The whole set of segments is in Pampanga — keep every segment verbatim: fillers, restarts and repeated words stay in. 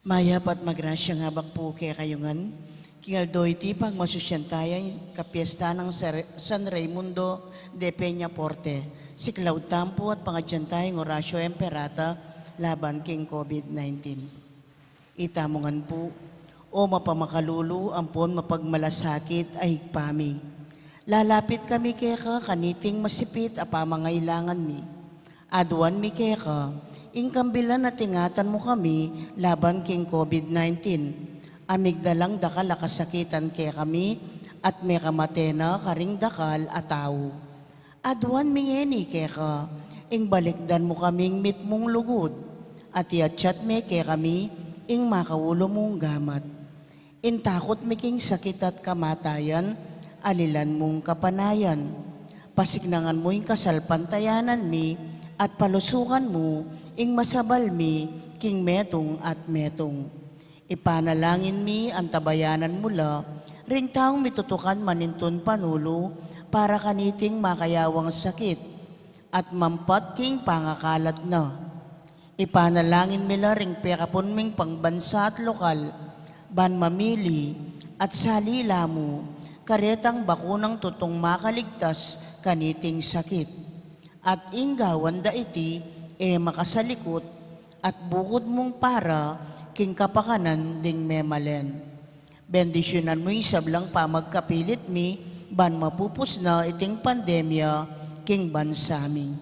Mayap at magrasyang abak pu kekayu ngan, king aldo iti pagmasusyan taya ing kapiesta nang Sar-, San Raimundo de Peñaforte, siklaud tamu pu at pangadyan taya ing Oratio Imperata laban king COVID nineteen. Itamu ngan pu, O mapamakalulu ampon mapagmalasakit a Ibpa mi. Lalapit kami keka kaniting masipit a pamangailangan mi. Aduan mi keka, ing kambilan at ingatan mu kami laban king COVID nineteen. A migdalang dakal a kasakitan kekami at mekamate na karing dakal a tau. Aduan mi ngeni keka, ing balikdan mu kaming mitmung lugud, at iatsat me kekami ing makaulu mung gamat. Ing takut mi king sakit at kamatayan, alilan mung kapanayan. Pasiknangan mu ing kasalpantayanan mi, at palusukan mu ing masabal mi king metung at metung. Ipanalangin mi antabayanan mu la ring taung mitutukan manintun panulu para kaniting makayawang sakit at mampat king pangakalat na. Ipanalangin mi la ring pekapun ming pangbansa at lokal, ban mamili at salila mu karetang bakunang tutung makaligtas kaniting sakit. At ing gawan da iti e makasalikut at bukud mung para king kapakanan ding memalen. Bendisyunan mu ing sablang pamagkapilit mi ban mapupus na iting pandemya king bansa mi.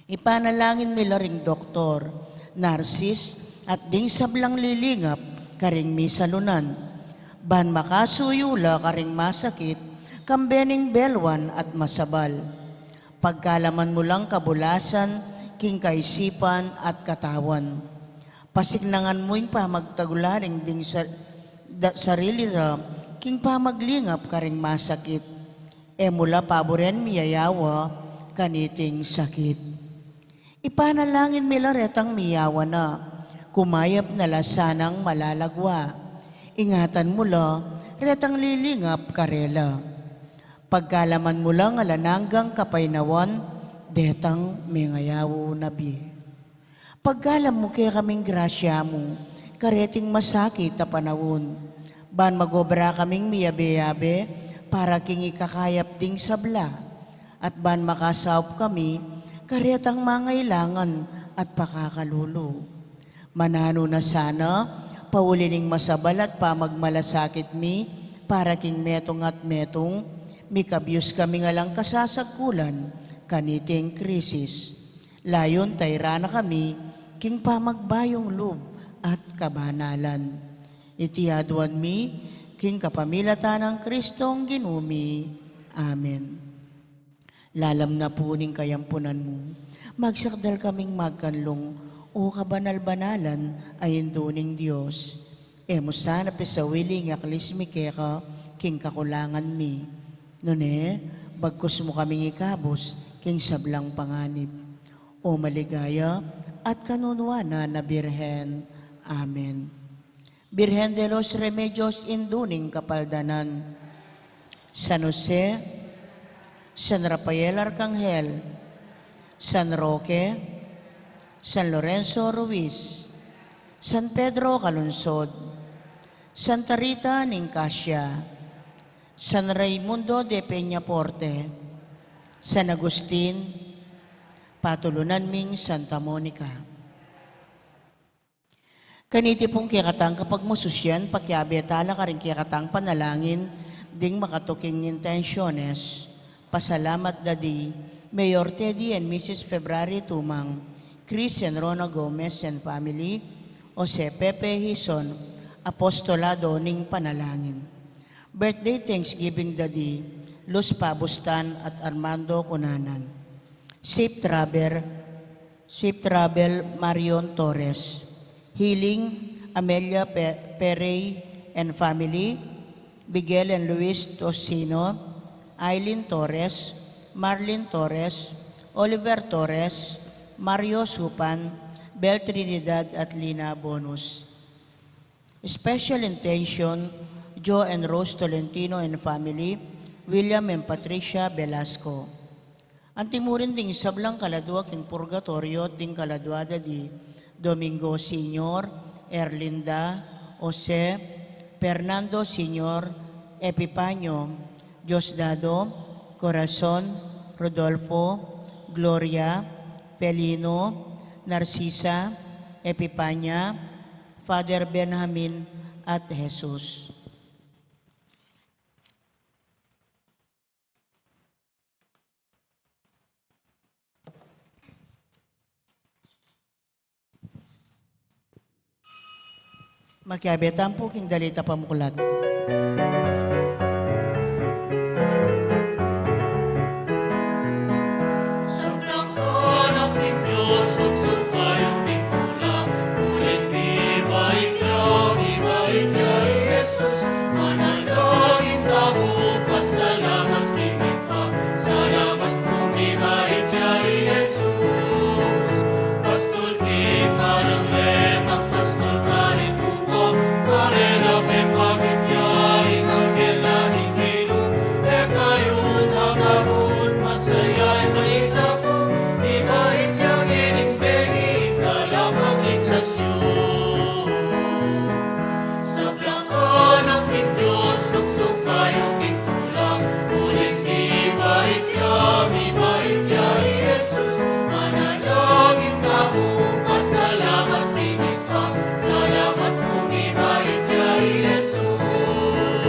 Ipanalangin mi la ring doktor, narsis, at ding sablang lilingap karing misalunan, ban makasuyu la karing masakit, kambe ning belwan at masabal. Pagkalaman mu lang kabulasan king kaisipan at katawan. Pasiknangan mu ing pamagtagulaling ding sa-, da-, sarili ra king pamaglingap karing masakit. E mu la paburen miyayawa kaniting sakit. Ipanalangin mi la retang miyawa na, kumayap na la sanang malalagwa. Ingatan mu la retang lilingap karela. Pagkalaman mu lang alang anggang kapaynawan detang mengayaw na bie. Pagkalam mu kekaming grasya mu kareting masakit a panaun, ban magobra kaming miyabe-yabe para king ikakayap ding sabla, at ban makasaup kami karetang mangailangan at pakakalulu. Mananu na sana, pauli ning masabal at pamagmalasakit mi para king metung at metung, mikabyus kaming alang kasasagkulan kaniting krisis. Layun tayran na kami king pamagbayung lub at kabanalan. Iti aduan mi king kapamilatan nang Kristong Ginu mi. Amen. Lalam na pu ning kayampunan mu, magsakdal kaming magkanlung, O kabanal-banalan a Indu ning Dios. E mu sana pisawili ing aklis mi keka king kakulangan mi. Nune, bagkus mu kaming ikabus king sablang panganib. O maligaya at kanunuanan a Birhen. Amen. Birhen de los Remedios, Indu ning Kapaldanan. San Jose, San Rafael Arkanghel, San Roque, San Lorenzo Ruiz, San Pedro Calungsod, Santa Rita ning Cascia, San Raimundo de Peñaforte, San Agustin, patulunan ming Santa Monica. Kaniti pung kekatang kapagmasusyan, pakiabe tala karing kekatang panalangin ding makatuking intensiones. Pasalamat da di Mayor Teddy and Missus February Tumang, Chris and Rona Gomez and family, Jose Pepe Hison, Apostolado ning Panalangin. Birthday thanksgiving da di Luz Pabustan at Armando Cunanan. Safe travel, Safe travel, Marion Torres. Healing, Amelia Pe-, Perey and family, Miguel and Luis Tocino, Aileen Torres, Marlene Torres, Oliver Torres, Mario Supan, Bel Trinidad at Lina Bonus. Special intention, Joe and Rose Tolentino and family, William and Patricia Velasco. Anti mu rin ding sablang kaladua king purgatoryo, ding kaladua da di Domingo Senior, Erlinda, Jose, Fernando Senior, Epifanio, Diosdado, Corazon, Rodolfo, Gloria, Felino, Narcisa, Epifania, Father Benjamin, at Jesus. Makiabe tamu pu king dalit a pamuklat. Sablang anak ning Dios, magsukayu king tula, uling mibait ya, mibait ya i Jesus, manalangin tamu, pasalamat king Ibpa. Salamat pu, mibait ya i Jesus. Pastul king marang le, magpastul karin tupa, karela pepakit ya ing anghel na ning Ginu. E kayu tatakut, masaya ing balita ku, mibait ya ngening bengi ing kalapagligtas yu. Sablang anak ning Dios, magsukayu king tula, uling mibait ya, mibait ya i Jesus. Manalangin tamu, pasalamat king Ibpa. Salamat pu, mibait ya i Jesus.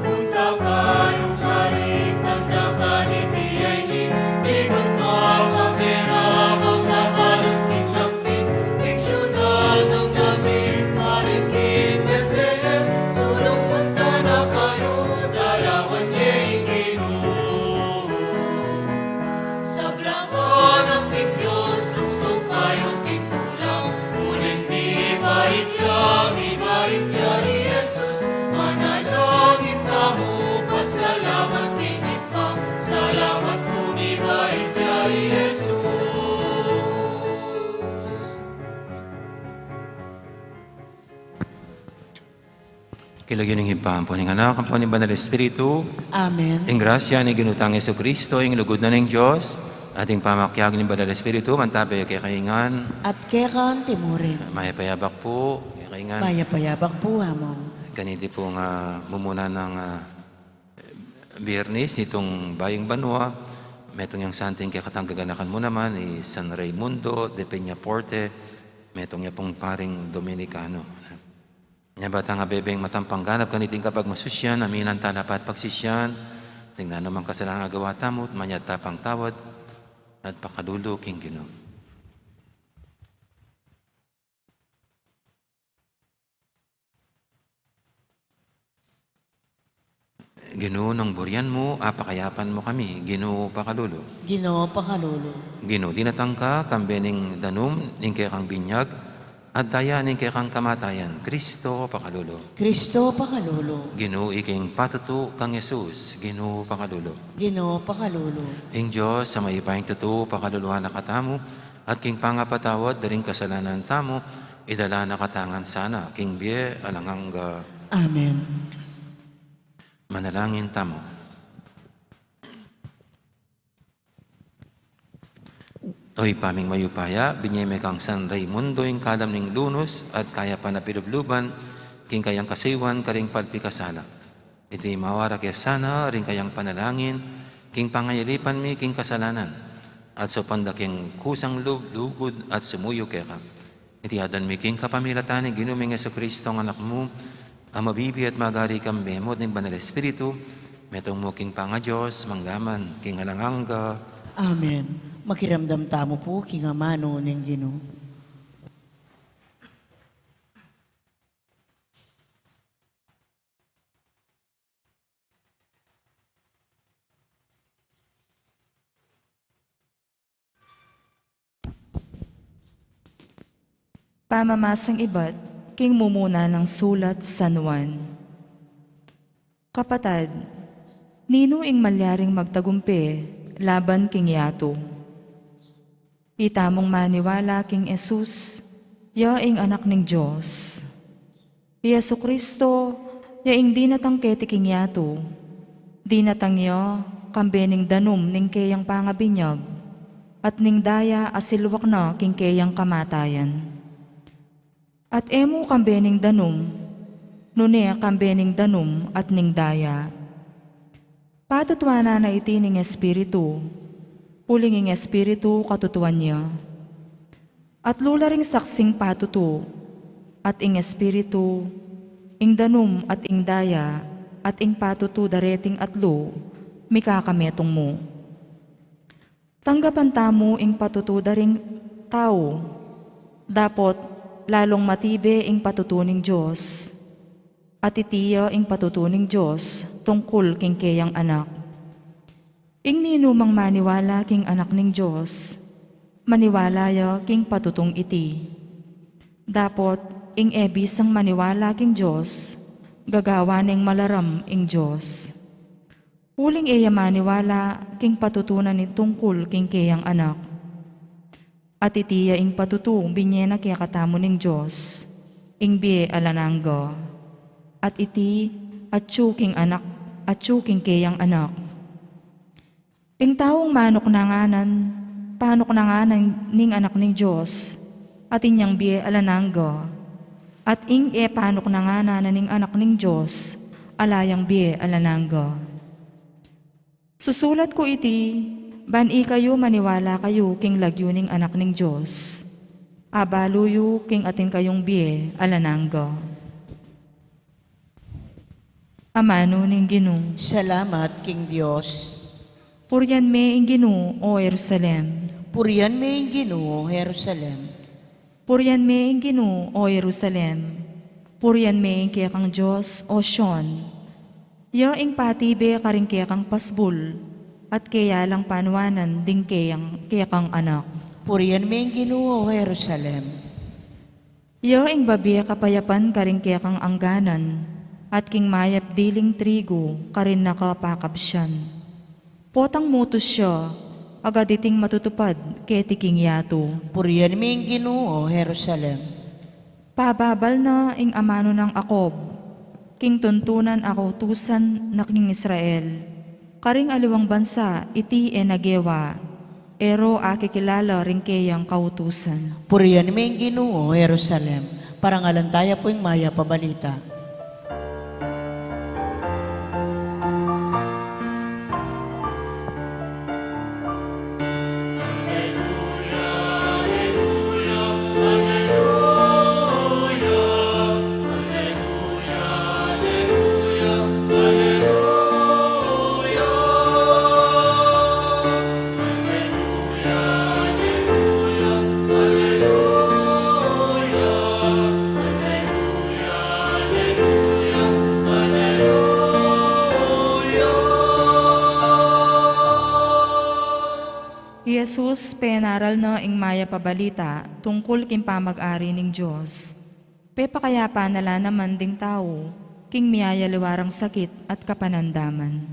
Punta kayu karing tandakan iti aini, ibat mapapera, makabalut king lambing, king siudad nang David, karin king Betlehem, sulung punta na kayu, dalawan ye ing Ginu. Sablang anak ning Dios, luksu kayu king tula, uling mibait ya, mibait ya i Jesus. Manalangin tamu, pasalamat king Ibpa. Salamat pu, mibait ya i Jesus. King lagyu ning Ibpa, ampo ning Anak, ampo ning Banal Espiritu. Amen. Ing grasya ning Ginu tang Jesucristo, ing lugud na ning Dios, at ing pamakiabe ning Banal Espiritu, mantabe kekayu ngan. At keka naman murin. Mayap a yabak pu kekayu ngan. Mayap a yabak pu, Among. Kaniti pung mumuna nang, ah, Biyernes niting bayung banua, metung yang santing kekatang gaganakan mu naman, i San Raymundo de Peñaforte, metung ya pung paring Dominikano. Nya ba tang abebeng matampang ganap kaniting kapagmasusyan, aminan tala pa at pagsisyan, ing nanu mang kasalanan a gawa tamu, manyad ta pang tawad at pakalulu king Ginu. Ginu, nung burian mu, apakayapan mu kami, Ginu, pakalulu. Ginu, pakalulu. Ginu, dinatang ka, kambe ning danum ning kekang binyag, at daya ning kekang kamatayan, Kristo, pakalulu. Kristo, pakalulu. Ginu, ika ing patutu kang Jesus, Ginu, pakalulu. Ginu, pakalulu. Ing Dios a mayupayang tutu, pakaluluan na katamu, at king pangapatawad da ring kasalanan tamu, idala na katamu ngan sana king bie alang angga. Amen. Manalangin tamu. O Ibpa ming mayupaya, binie me kang San Raymundo ing kalam ning lunus at kayapan a pilubluban king kayang kasayuan karing palpikasala. Iti mawara ke sana ring kayang panalangin king pangayalipan mi king kasalanan at saupan da king kusang lub, lugud at sumuyu keka. Iti aduan mi king kapamilatan ning Ginu ming Jesucristo, ing Anak mu, a mabibie at magari kambe mu at ning Banal Espiritu, metung mu king pangaDios, mangga man king alang angga. Amen. Makiramdam tamu pu king amanu ning Ginu. Pamamasang ibat king mumuna nang sulat San Juan. Kapatad, ninu ing malyaring magtagumpe laban king yatu? Itamung maniwala king Jesus, ya ing Anak ning Dios. I Jesucristo, ya ing dinatang keti king yatu, dinatang ya kambe ning danum ning keyang pangabinyag, at ning daya a silwak na king keyang kamatayan. At e mu kambe ning danum, nune kambe ning danum at ning daya. Patutuanan na iti ning Espiritu, uling ing Espiritu katutuan ya. At lula ring saksing patutu, at ing Espiritu, ing danum at ing daya, at ing patutu da reting atlu, mikakametung mu. Tanggapan tamu ing patutu da ring tau, dapot lalung matibe ing patutu ning Dios. At iti ya ing patutu ning Dios tungkul king keyang Anak. Ing ninumang maniwala king Anak ning Dios, maniwala ya king patutung iti. Dapot ing e bisang maniwala king Dios, gagawa neng malaram ing Dios. Uling e ya maniwala king patutu na ning tungkul king keyang Anak. At iti ya ing patutu binye na kekatamu ning Dios, ing bie alang angga. At iti, atyu king Anak, atyu king keyang Anak. Ing taung manuknanganan, panuknanganan ning Anak ning Dios, at inyang bie alang angga. At ing e panuknanganan na ning Anak ning Dios, ala yang bie alang angga. Susulat ku iti, ban ikayu maniwala kayu king lagyu ning Anak ning Dios. Abalu yu king atin kayung bie alang angga. Amanu ning Ginu. Salamat king Dios. Purian me ing Ginu, o Jerusalem. Purian me ing Ginu, o Jerusalem. Purian me ing Ginu, o Jerusalem. Purian me ing kekang Dios, o Sion. Ya ing patibe karing kekang pasbul, at keya lang panuanan ding keyang, kekang Anak. Purian me ing Ginu, o Jerusalem. Ya ing babie kapayapan karing kekang angganan, at king mayap diling trigu karing nakapakabsian. Potang mutus ya, agad iting matutupad keti king yatu. Purian me ing Ginu, o Jerusalem. Pababal na ing amanu nang Jacob, king tuntunan a kautusan na king Israel. Karing aliwang bansa iti e na gewa, e ro akikilala ring keyang kautusan. Purian me ing Ginu, o Jerusalem. Parangalan taya pu ing mayap a balita. I Jesus penaral na ing mayap a balita tungkul king pamag-ari ning Dios. Pepakayapan na la naman ding tau king miyayaliwa rang sakit at kapanandaman.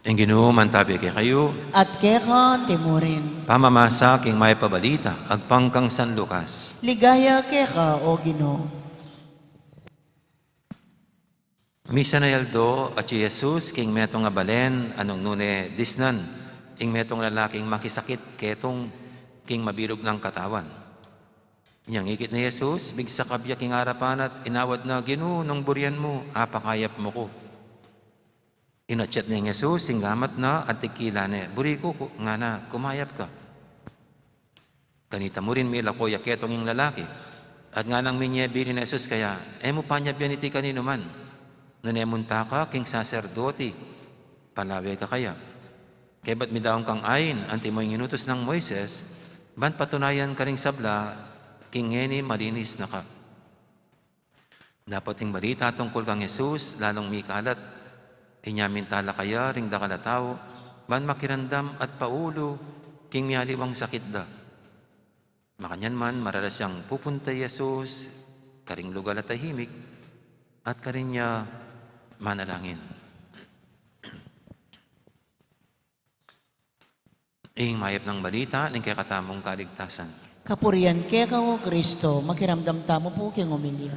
Ing Ginu mantabi kekayu. At keka antimurin. Pamamasa king mayap a balita agpang kang San Lucas. Ligaya keka, o Ginu. Misan a aldo atyu i Jesus king metung a balen a nung nune disnan ing metung a lalaking makisakit ketung king mabilug nang katawan. Inyang ikit ne i Jesus, migsakab ya king arapan at inawad na, "Ginu, nung burian mu, apakayap mu ku." Inatyat ne nang Jesus ing gamat na at tigkilan ne, "Buri ku, ku-, ngana, kumayap ka." Kanita mu rin milako ya ketung ing lalaki. At nganang minye bili nang Jesus kaya, "E mu panyabyan iti kaninuman. Nune munta ka king saserdoti, palawe ka kaya. Kaybat midaun kang ain antimo ing inutus nang Moises, ban patunayan karing sabla king ngeni malinis na ka." Dapot ing balita tungkul kang Jesus lalung mikalat, Inya mintala kaya ring dakal a tau, ban makiramdam at paulu king mialiwang sakit da. Makanyan man, maralas yang pupunta i Jesus karing lugal a tahimik at karin ya manalangin. Ing mayap nang balita ning kekatamung kaligtasan. Kapurian keka, O Kristo. Makiramdam tamu pu king omilya.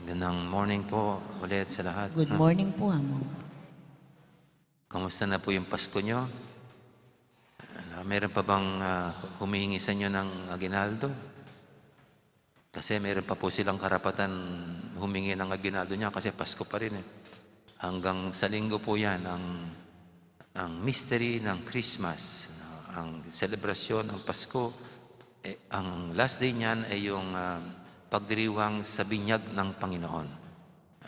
Magandang morning po ulit sa lahat. Good morning po, Among. Kamusta na po yung Pasko nyo? Ano, meron pa bang, ah, humihingi sa inyo ng aguinaldo? Kasi meron pa po silang karapatan humingi ng aguinaldo niya kasi Pasko pa rin eh. Hanggang sa linggo po yan ang, ang mystery ng Christmas, no? Ang selebrasyon ng Pasko, eh, ang last day niyan ay yung, ah, pagdiriwang sa binyag ng Panginoon,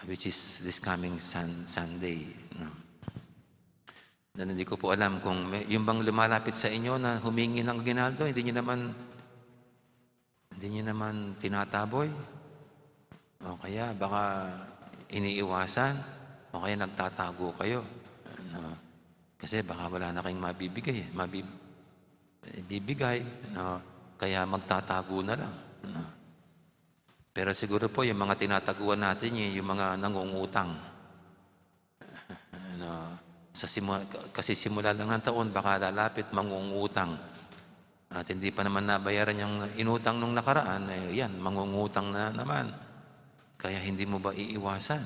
which is this coming Sun-, Sunday, no? Na hindi ko po alam kung may, yung bang lumalapit sa inyo na humingi ng aguinaldo, hindi niyo naman, hindi niyo naman tinataboy. O kaya baka iniiwasan, o kaya nagtatago kayo. Ano, kasi baka wala na kayong mabibigay, eh, mabib-, ibibigay, no? Kaya magtatago na lang, no? Pero siguro po yung mga tinataguan natin, y-, yung mga nangungutang. Ano, sa simu-, kasi simula lang ng taon, baka lalapit, mangungutang. At hindi pa naman nabayaran yung inutang nung nakaraan, eh, yan, mangungutang na naman. Kaya hindi mo ba iiwasan?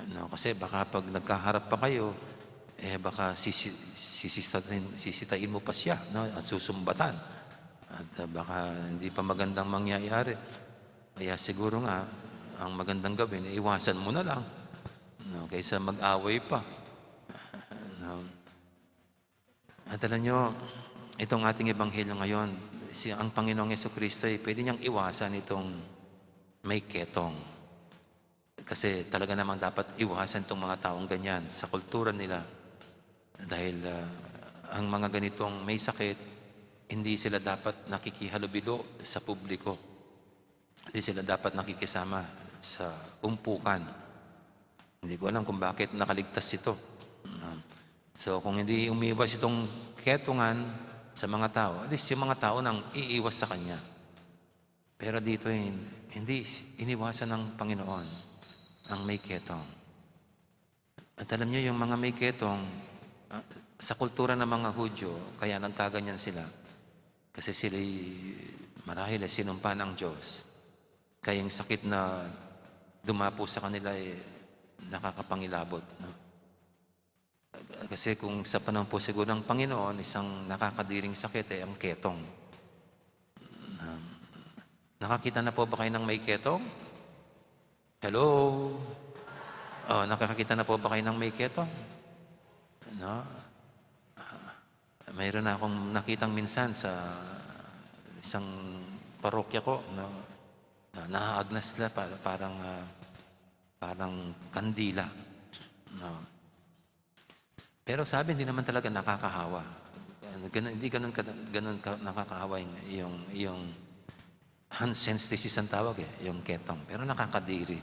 Ano, kasi baka pag nagkaharap pa kayo, eh, baka sisi-, sisitain, sisitain mo pa siya, no? At susumbatan. At, ah, baka hindi pa magandang mangyayari. Kaya siguro nga, ang magandang gawin, eh, iwasan mo na lang, no? Kaysa mag-away pa. No? At alam nyo, itong ating ebanghelyo ngayon, si, ang Panginoong Yesu Kristo, eh, pwede niyang iwasan itong may ketong. Kasi talaga namang dapat iwasan itong mga taong ganyan sa kultura nila. Dahil, ah, ang mga ganitong may sakit, hindi sila dapat nakikihalubilo sa publiko. Hindi sila dapat nakikisama sa umpukan. Hindi ko alam kung bakit nakaligtas ito. Ah, so, kung hindi umiwas itong ketungan sa mga tao, at least yung mga tao nang iiwas sa kanya. Pero dito, hin-, hindi s-, iniwasan ng Panginoon ang may ketong. At alam niyo, yung mga may ketong, ah, sa kultura ng mga Hudyo, kaya nagkaganyan sila. Kasi sila'y marahil ay sinumpa ng Diyos. Kaya yung sakit na dumapo sa kanila ay nakakapangilabot, no? Kasi kung sa panahon po siguro ng Panginoon, isang nakakadiring sakit ay ang ketong. Um, nakakita na po ba kayo ng may ketong? Hello? Oh, nakakita na po ba kayo ng may ketong? No? Ah, mayroon na akong nakitang minsan sa isang parokya ko, no? Ah, naaagnas sila pa-, parang, ah, parang kandila, no? Pero sabi, hindi naman talaga nakakahawa. Ganun, hindi ganun ka, ganun ka, nakakahawa yung, yung, yung Hansen's disease ang tawag eh, yung ketong. Pero nakakadiri.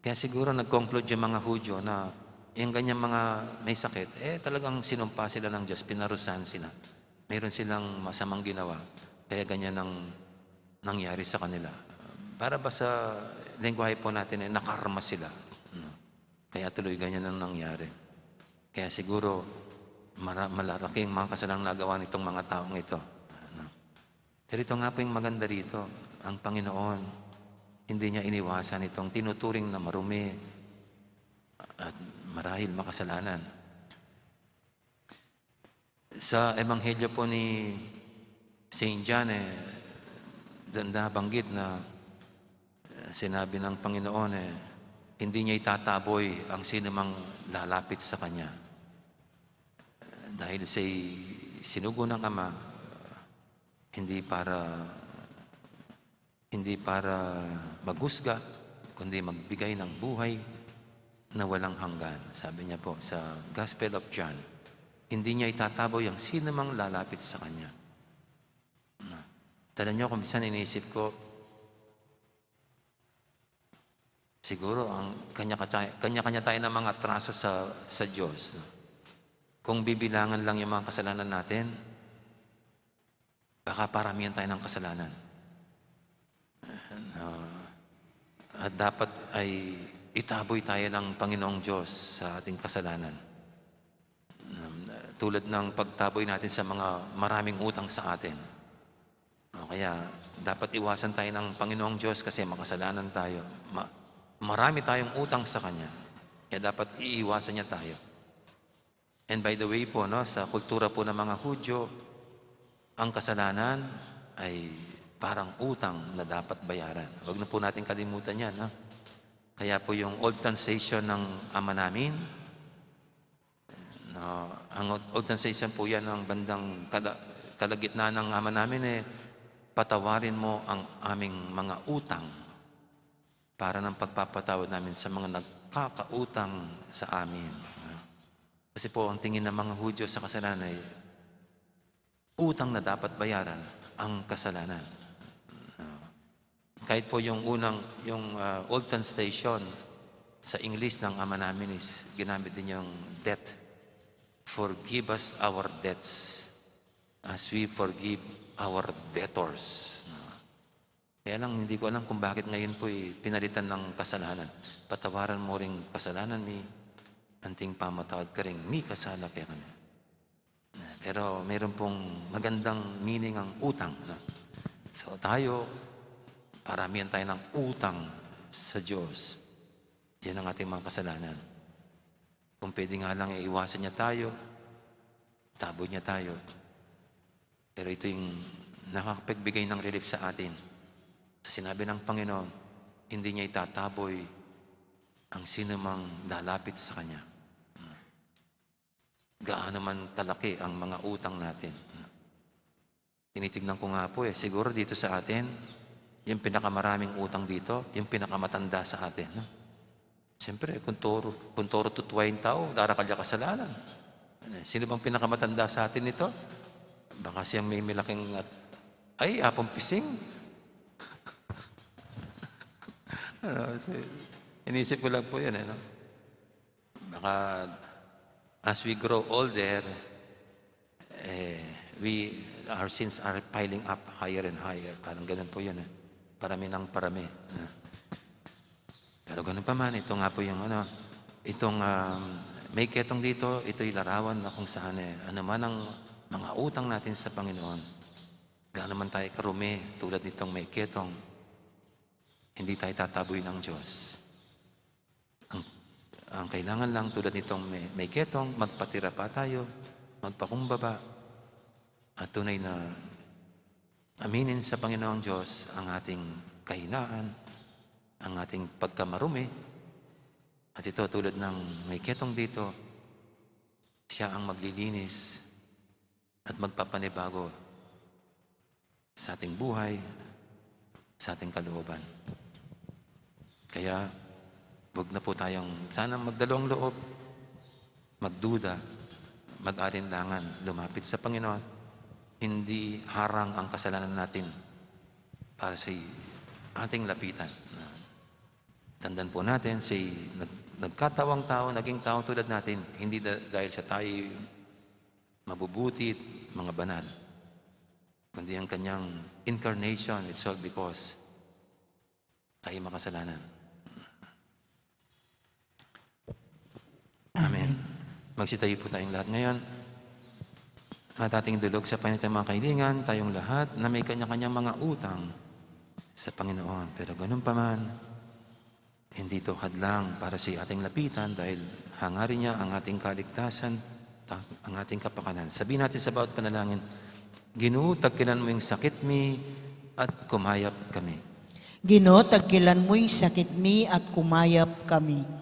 Kaya siguro nag-conclude yung mga Hudyo na yung ganyang mga may sakit, eh, talagang sinumpa sila ng Diyos, pinarusahan sila. Meron silang masamang ginawa, kaya ganyan ang nangyari sa kanila. Para ba sa lengguwahe po natin, eh, nakarma sila. No? Kaya tuloy ganyan ang nangyari. Kaya siguro, mara-, malalaking mga kasalang nagawa nitong mga taong ito. Ano? Pero ito nga po yung maganda rito. Ang Panginoon, hindi niya iniwasan itong tinuturing na marumi at marahil makasalanan. Sa Ebanghelyo po ni Saint John, eh, doon nabanggit na, eh, sinabi ng Panginoon, eh, hindi niya itataboy ang sinumang lalapit sa kanya. Dahil siya'y sinugo ng Ama, hindi para, hindi para maghusga, kundi magbigay ng buhay na walang hanggan. Sabi niya po sa Gospel of John, hindi niya itataboy ang sino mang lalapit sa kanya. Na, tandaan niyo, kung minsan iniisip ko, Siguro, ang kanya-kanya, kanya-kanya tayo ng mga atraso sa, sa Diyos, no? Kung bibilangan lang yung mga kasalanan natin, baka paramihan tayo ng kasalanan. Ah, at dapat ay itaboy tayo ng Panginoong Diyos sa ating kasalanan. Um, tulad ng pagtaboy natin sa mga maraming utang sa atin. O kaya, dapat iwasan tayo ng Panginoong Diyos kasi makasalanan tayo. Ma-, marami tayong utang sa Kanya. Kaya dapat iiwasan niya tayo. And by the way po, no, sa kultura po ng mga Hudyo, ang kasalanan ay parang utang na dapat bayaran. Huwag na po natin kalimutan yan, no? Kaya po yung old translation ng Ama Namin, no, ang old, old translation po yan ng bandang kala-, kalagitnaan ng Ama Namin, eh, "Patawarin mo ang aming mga utang para ng pagpapatawad namin sa mga nagkakautang sa amin." Kasi po, ang tingin ng mga Hudyo sa kasalanan ay utang na dapat bayaran ang kasalanan. Ah, kahit po yung unang, yung, ah, old translation sa English ng Ama Namin is ginamit din yung debt. "Forgive us our debts as we forgive our debtors." Ah, kaya lang, hindi ko alam kung bakit ngayon po, eh, pinalitan ng kasalanan. "Patawaran mo ring kasalanan mi, anting pamatawad karing mikasala kekami." Pero meron pong magandang meaning ang utang, no? So, tayo, paramihan tayo ng utang sa Diyos. Yan ang ating mga kasalanan. Kung pwede nga lang, eh, iwasan niya tayo, taboy niya tayo. Pero ito yung nakakapagbigay ng relief sa atin. Sinabi ng Panginoon, hindi niya itataboy ang sinumang lalapit sa Kanya. Gaano man kalaki ang mga utang natin. Tinitignan ko nga po, eh, siguro dito sa atin, yung pinakamaraming utang dito, yung pinakamatanda sa atin, no? Siyempre, kung toro, kung toro tutuwa yung tao, darakal niya kasalanan. Ano, sino bang pinakamatanda sa atin nito? Baka siyang may malaking at, ay, Apong Pising. Ano, si, inisip ko lang po yun, eh, no? Baka, as we grow older, eh, we, our sins are piling up higher and higher. Parang ganun po yun, eh. Parami ng parami. Ah. Pero ganun pa man, ito nga po yung ano, itong, um, may ketong dito, ito'y larawan na kung saan, eh, ano man ang mga utang natin sa Panginoon, gaano man tayo karumi, tulad nitong may ketong, hindi tayo tataboy ng Diyos. Ang, ang kailangan lang, tulad nitong may, may ketong, magpatira pa tayo, magpakumbaba, at tunay na aminin sa Panginoong Diyos ang ating kahinaan, ang ating pagkamarumi. At ito, tulad ng may ketong dito, siya ang maglilinis at magpapanibago sa ating buhay, sa ating kalooban. Kaya, wag na po tayong sana magdalawang loob, magduda, mag-alinlangan, lumapit sa Panginoon. Hindi harang ang kasalanan natin para sa ating lapitan. Tandaan po natin, si nag-, nagkatawang tao, naging tao tulad natin, hindi da-, dahil sa tayo mabubuti, mga banal, kundi ang kanyang incarnation, it's all because tayo makasalanan. Amen. Amen. Magsitayo po tayong lahat ngayon. At ating idulog sa Panginoon mga kaibigan, tayong lahat na may kanya-kanyang mga utang sa Panginoon. Pero ganun pa man, hindi ito hadlang para sa ating lapitan dahil hangarin niya ang ating kaligtasan, ta-, ang ating kapakanan. Sabihin natin sa bawat panalangin, "Ginu, tagkilan mo yung sakit mi at kumayap kami." Ginu, tagkilan mo yung sakit mi at kumayap kami.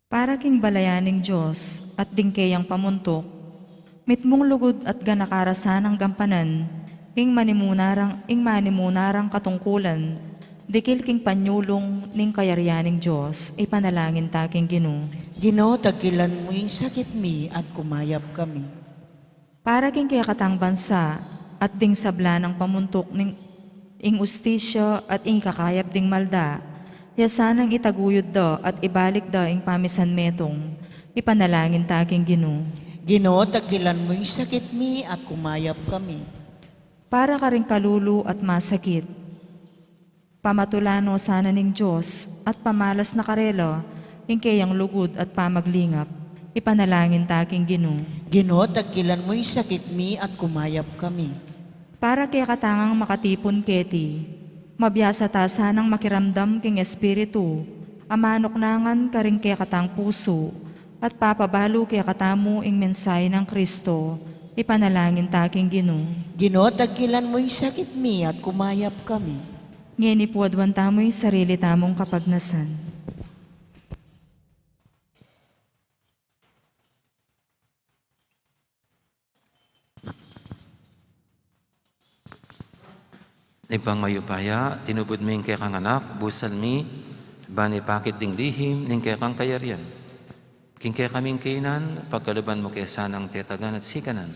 Para king balayan ning Dios at ding keyang pamuntuk, mitmung lugud at ganaka ra sanang gampanan ing manimunarang, ing manimunarang katungkulan, dikil king panyulung ning kayarian ning Dios, ipanalangin ta king Ginu. Ginu, tagkilan mo ing sakit mi at kumayap kami. Para king kekatang bansa, at ding sabla nang pamuntuk ning ing ustisya at ing ikakayap ding malda, ya sanang itaguyud da at ibalik da ing pamisan metung, ipanalangin ta king Ginu. Ginu, tagkilan mu ing sakit mi at kumayap kami. Para karing kalulu at masakit, pamatulan no sana ning Dios at pamalas na karela ing keyang lugud at pamaglingap, ipanalangin ta king Ginu. Ginu, tagkilan mu ing sakit mi at kumayap kami. Para kekatang makatipun keti, mabiasa ta sanang makiramdam king Espiritu a manuknangan karing kekatang pusu at papabalu kekatamu ing mensahe nang Kristo, ipanalangin ta king Ginu. Ginu, tagkilan mu ing sakit mi at kumayap kami. Ngeni pu aduan tamu ing sarili tamung kapagnasan. Ibpang mayupaya, tinubud mi ing kekang anak, busal mi, ban ipakit ding lihim ning kekang kayarian. King kekaming kainan, pagkaluban mu ke sanang tetagan at sikanan.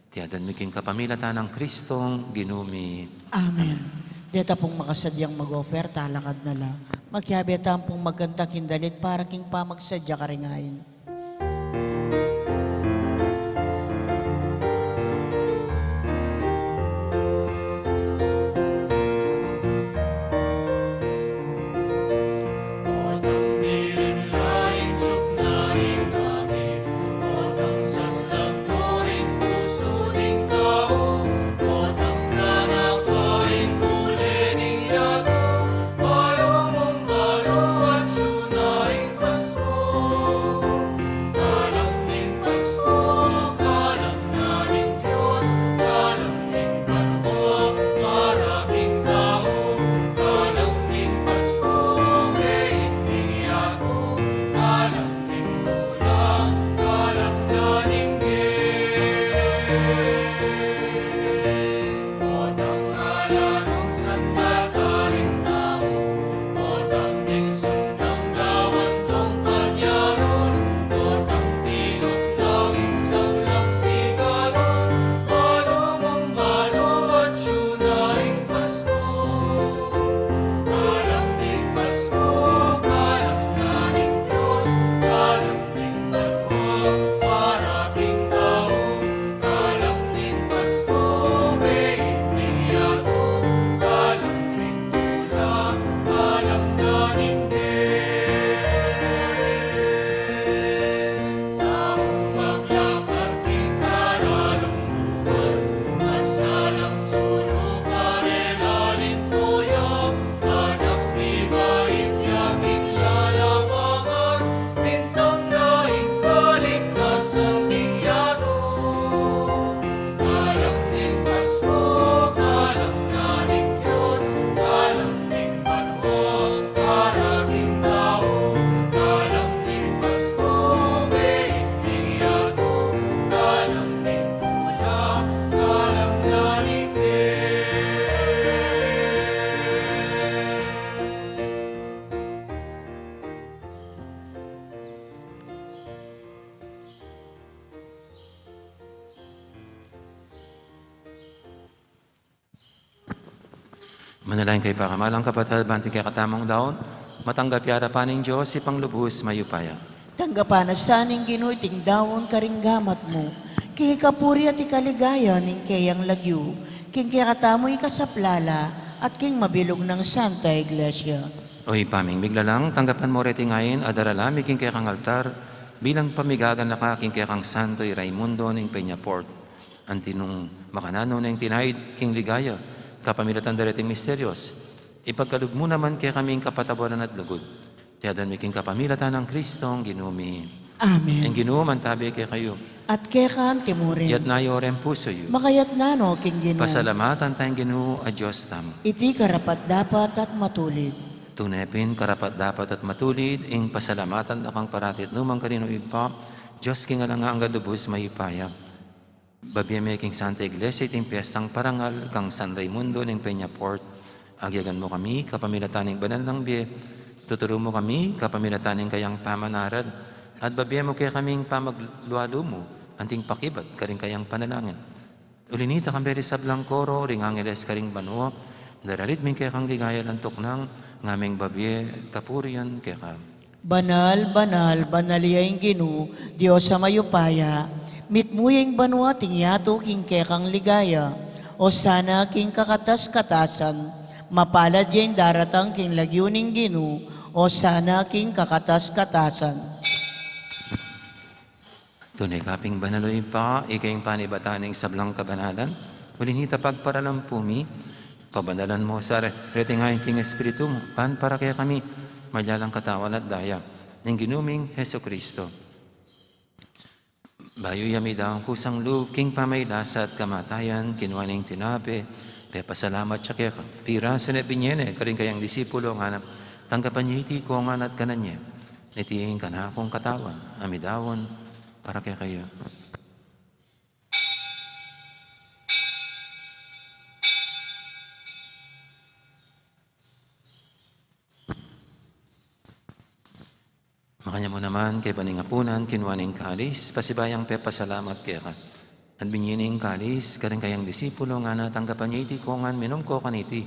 Iti aduan mi king kapamilatan nang Kristong Ginu mi. Amen. Deta pung makasadyang mag-offer, talakad na la. Makiabe tamu pung magkantak king dalit para king pamagsadya karing ain. Manalangin kayu, pakamalan kung kapatad, ban iting kekatamung daun matanggap ya arapan ning Dios, Ibpang lubus mayupaya. Tanggapan na sa ning Ginu iting daun karing gamat mu, king kapurian at ikaligaya ning keyang lagyu, king kekatamung ikasaplala at king mabilug nang Santa Iglesia. O Ibpa ming miglalang, tanggapan mu reting ain a daralan mi king kekang altar, bilang pamigaganaka king kekang Santo i Raymundo ning Peñafort. Anti nung makananu ne ing tinaid king ligaya kapamilatan da reting misteryos, ipagkalub mu naman kekami ing kapatawaran at lugud. Iti aduan mi king kapamilatan nang Kristong Ginu mi. Amen. Ing Ginu mantabi kekayu. At keka antimurin. Iyatas yu reng pusu yu. Makayatas no king Ginu. Pasalamatan taya ing Ginu a Dios tamu. Iti karapat-dapat at matulid. Tune pin karapat-dapat at matulid ing pasalamatan da kang parati at nukarin man, Ibpa, Dios king alang angga, lubus mayupaya. Babie me king Santa Iglesia iting piestang parangal kang San Raymundo ning Peñafort. Agyagan mu kami kapamilatan ning banal nang bie. Tuturu mu kami kapamilatan ning kayang pamanaral. At babie mu kekami ing pamaglualu mu anting pakibat karing kayang panalangin. Uli nita, kambe ring sablang koro ring angeles karing banua, daralit mi ing kekang ligaya, lantuk nang ngaming babie kapurian keka. Banal, banal, banal ya ing Ginu, Dios a mayupaya. Mitmu ya ing banua at ing yatu king kekang ligaya. Osana king kakatas-katasan. Mapalad ya ing daratang king lagyu ning Ginu. Osana king kakatas-katasan. Tune ka pin banal, o Ibpa, ika ing panibatan ning sablang kabanalan. Uli nita, pagparalan pu mi, pabanalan mu sa re-, reti ngan ing Espiritu mu, ban para kekami maging katawan at daya ning Ginu ming Jesucristo. Bayu ya midaun kusang lub king pamagkasakit at kamatayan, kinua ne ing tinape, pepasalamat ya keka, pirasu ne, binie ne karing kayang disipulo, ngana: Tanggapan ye iti kongan at kanan ye. Iti ing kanakung katawan a midaun para kekayu. Makanyan mu naman, kaybat ning apunan, kinua ne ing kalis, pasibayu yang pepasalamat keka, at binie ne ing kalis karing kayang disipulo, ngana: Tanggapan ye iti kongan, minum ko kaniti.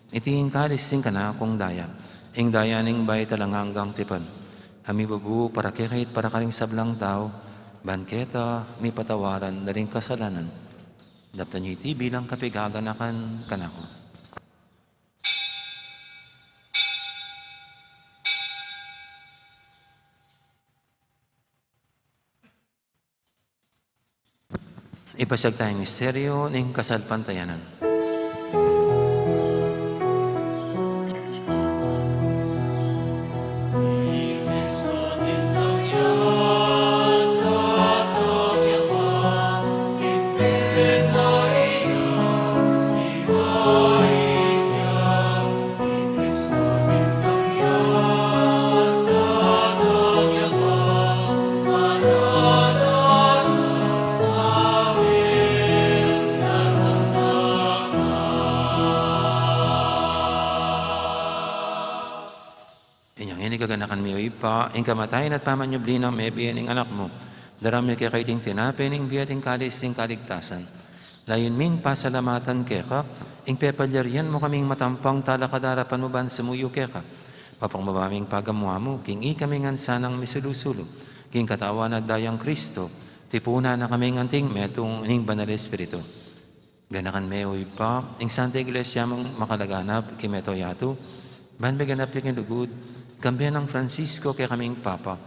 Iti ing kalis ning kanakung daya, ing daya ning bayu at alang anggang tipan, a mibubu para kekayu at para karing sablang tau, ban keta mipatawaran da ring kasalanan. Daptan ye iti bilang kapaganakan kanaku. Ipasiag taya ing misteryu ning kasalpantayanan. Inyang ini, kaganakan mi, o Ibpa, ing kamatayan at pamanyubli nang mebie ning Anak mu, daraun mi keka iting tinape ning bie at ing kalis ning kaligtasan. Layun ming pasalamatan keka ing pepalyarian mu kaming matampang talakad king arapan mu ban sumuyu keka. Mapagmabie ming pagamu-amu king ikami ngan sanang misulu-sulu king katawan at dayang Kristo, tipunan na kaming anting metung ning Banal Espiritu. Ganakan me, o Ibpa, ing Santa Iglesia mung makalaganap king mabilug a yatu, ban miganap ya king lugud, kambe nang Francisco kekaming Papa,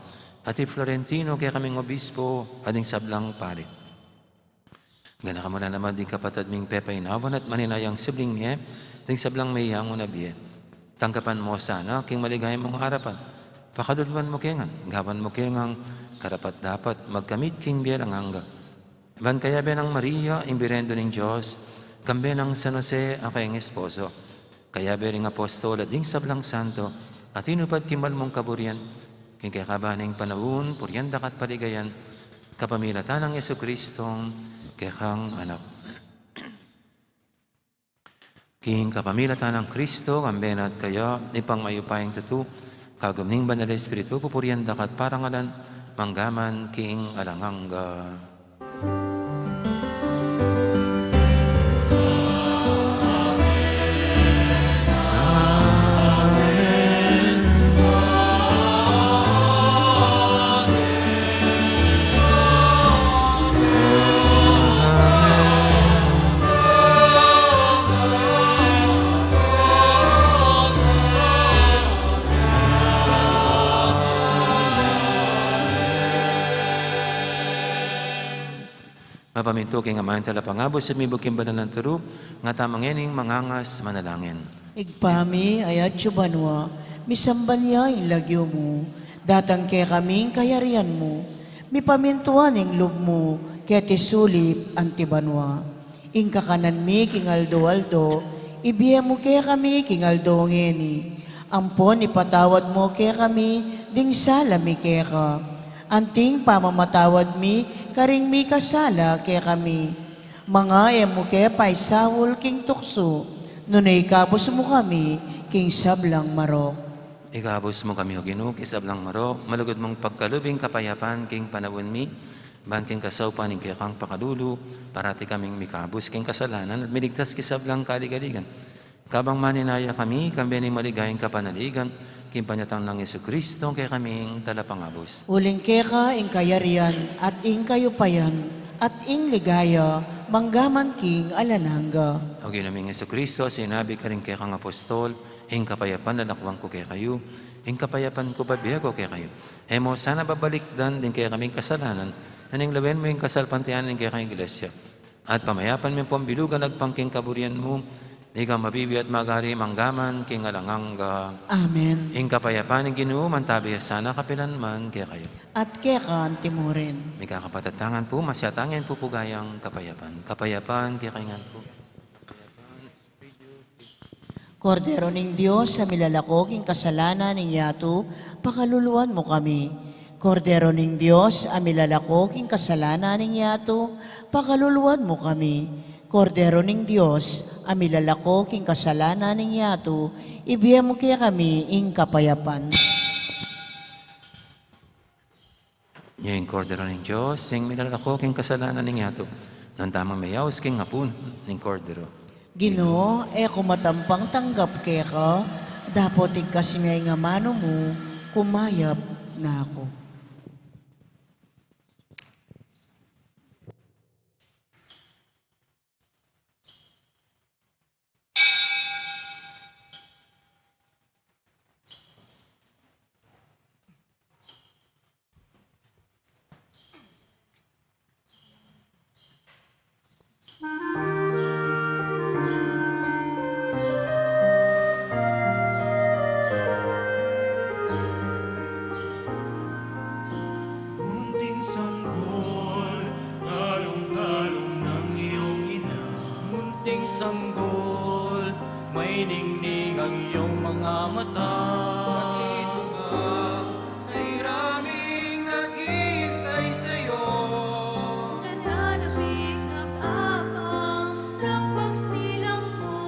at i Florentino kekaming Obispo, at ding sablang pari. Ganakan mu na naman ding kapatad ming pepainawan at maninayang subling mie, ding sablang meyangu na bie. Tanggapan mu sana king maligaya mung arapan. Pakaluluan mu ke ngan, gawan mu ke ngang karapat-dapat magkamit king bie alang angga. Ban kayabe nang Maria, ing Birhen ning Dios, kambe nang San Jose a kayang esposo, kayabe ring apostol at ding sablang santo a tinupad king mal mung kaburian, king kekaban ning panaun, purian da ka at paligayan, kapamilatan nang Jesucristong kekang Anak. King kapamilatan nang Kristo, kambe na at kaya, Ibpang mayupayang tutu, kagum ning Banal a Espiritu, pupurian da ka at parangalan, mangga man king alang angga. Mapamintu king Ama ing Talapangabus at mibug king banal nang turu, ngatamu ngening mangangas manalangin. Ibpa mi, atsu ka banua, misamban ya ing lagyu mu, datang kekami ing kayarian mu, mipamintuan ing lub mu, keti sulip anti banua. Ing kakanan mi king aldo-aldo, ibie mu kekami king aldo ngeni. Ampon ipatawad mu kekami ding sala mi keka, anting pamamatawad mi karing mikasala kekami. Manga e mu ke paisaul king tuksu, nune ikabus mu kami king sablang marok. Ikabus mu kami, O Ginu, king sablang marok, malugud mung pagkalub ing kapayapan king panaun mi, Ban king kasaupan ning kekang pakalulu, parati kaming mikabus king kasalanan at miligtas king sablang kaligaligan. Kabang maninaya kami, kambe ning maligayang kapanaligan, king panyatang nang Jesucristo, kekaming talapangabus. Uling keka ing kayarian, at ing kayupayan, at ing ligaya, manggaman king alang angga. O Ginu ming Jesucristo, sinabi karing kekang apostol, ing kapayapan lalakwan ku kekayu, ing kapayapan ku bibie ku kekayu. E mu sana babalikdan ding kekaming kasalanan, nune lawen mu ing kasalpantayanan ning kekang Iglesia. At pamayapan me pung bilugan agpang king kaburian mu, ika mabibie at magari manggaman king alang angga. Amen. Ing kapayapan ning Ginu mantabi ya sana kapilan man kekayu. At keka mu rin. Mikakapatatangan pu, masyatang ing pupugayang kapayapan. Kapayapan kekayu ngan pu. Kordero ning Dios, a milalako king kasalanan ning yatu, pakaluluan mu kami. Kordero ning Dios, a milalako king kasalanan ning yatu, pakaluluan mu kami. Kordero ning Dios, a milalako king kasalanan ning yatu, ibie mu kekami ing kapayapan. Ing Kordero ning Dios, ing milalako king kasalanan ning yatu. Nanu tamung meyaus king apunan ning Kordero. Ginu, e ku matampang tanggap keka, dapot igkas me ing amanu mu, kumayap na ku. Munting sanggol, galong-galong ng iyong ina. Munting sanggol, maining-ning ang iyong mga mata. Pati ito ba ay raming naghihintay sa'yo? Nananabik, nag-aabang ng pagsilang mo.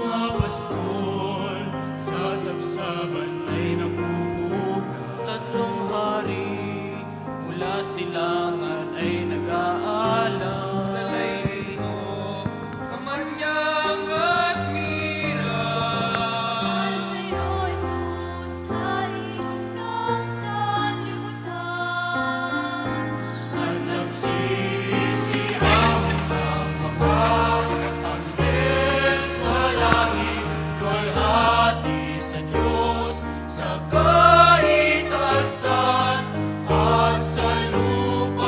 Mga pastol sa sabsaban ay napupuga. Tatlong hari mula silangan ay nag-aalam. Dalay ito, kamanyang at mira. Para sa'yo, Jesus, Hari ng sanlibutan. At nagsisiawit ang mga anghel sa langit, luwalhati sa Diyos sa kaitaasan at sa lupa.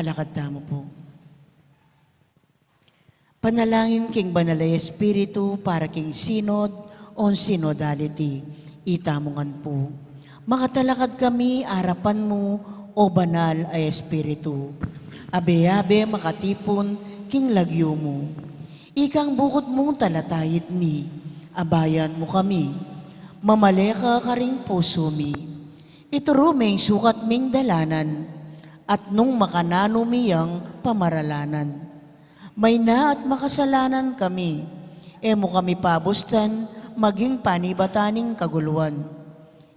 Alakad tamu pu. Panalangin king Banal a Espiritu para king Synod o Synodality. Itamu ngan pu. Makatalakad kami arapan mu, o Banal a Espiritu. Abe-abe makatipun king lagyu mu. Ikang bukut mung talatayid mi, abayan mu kami. Mamale ka karing pusu mi. Ituru me ing sukat ming dalanan, at nung makananu mi yang pamaralanan. Mayna at makasalanan kami, e mu kami pabustan maging panibatan ning kaguluan.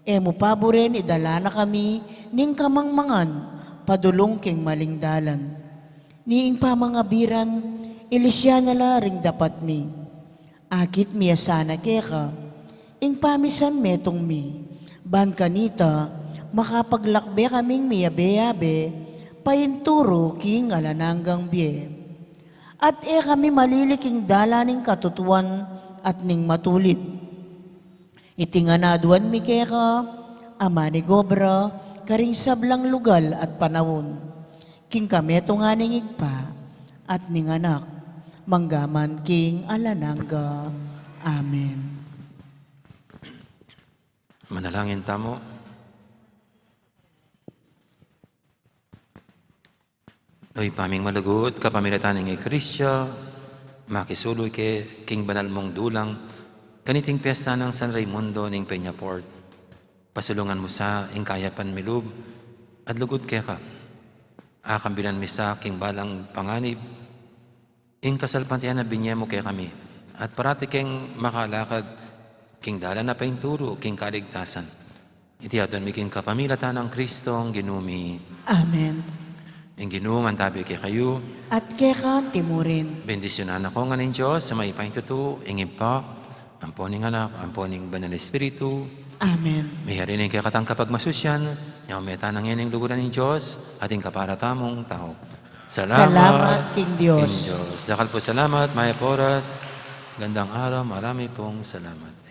E mu paburen idala na kami ning kamangmangan padulung king maling dalan. Ni ing pamangabiran, ilisya na la ring dapat mi. Akit mi ya sana keka, ing pamisan metung mi, ban kanita, makapaglakbe kaming miyabe-yabe, paintulu king alang anggang bie. At e kami malili king dalan ning katutuan at ning matulid. Iti ngan aduan mi keka, a manigobra karing sablang lugal at panaun, king kametungan ning Ibpa, at ning Anak, mangga man king alang angga. Amen. Manalangin tamu. O Ibpa ming malugud, kapamilatan ning Eukaristiya, makisulu ike king banal mung dulang, kaniting piyesta nang San Raymundo ning Peñafort. Pasulungan mu sa ing kayapan mi lub at lugud keka. Akambilan mi sa king balang panganib ing kasalpantayanan a binie mu kekami, at parati keng makalakad king dalan a paintulu king kaligtasan. Iti aduan mi king kapamilatan nang Kristong Ginu mi. Amen. Ing Ginu mantabi kekayu. At keka antimurin. Bendisyunan na ko ngan ning Dios a mayupaya king tutu, ing Ibpa, ampo ning Anak, ampo ning Banal Espiritu. Amen. Meyari ne ing kekatang kapagmasusyan, nyaume tana ngeni ing luguran ning Dios, at ing kapara tamung tau. Salamat. Salamat king Dios. King Dios. Dakal pu salamat, mayap a oras, gandang araw, marami pung salamat.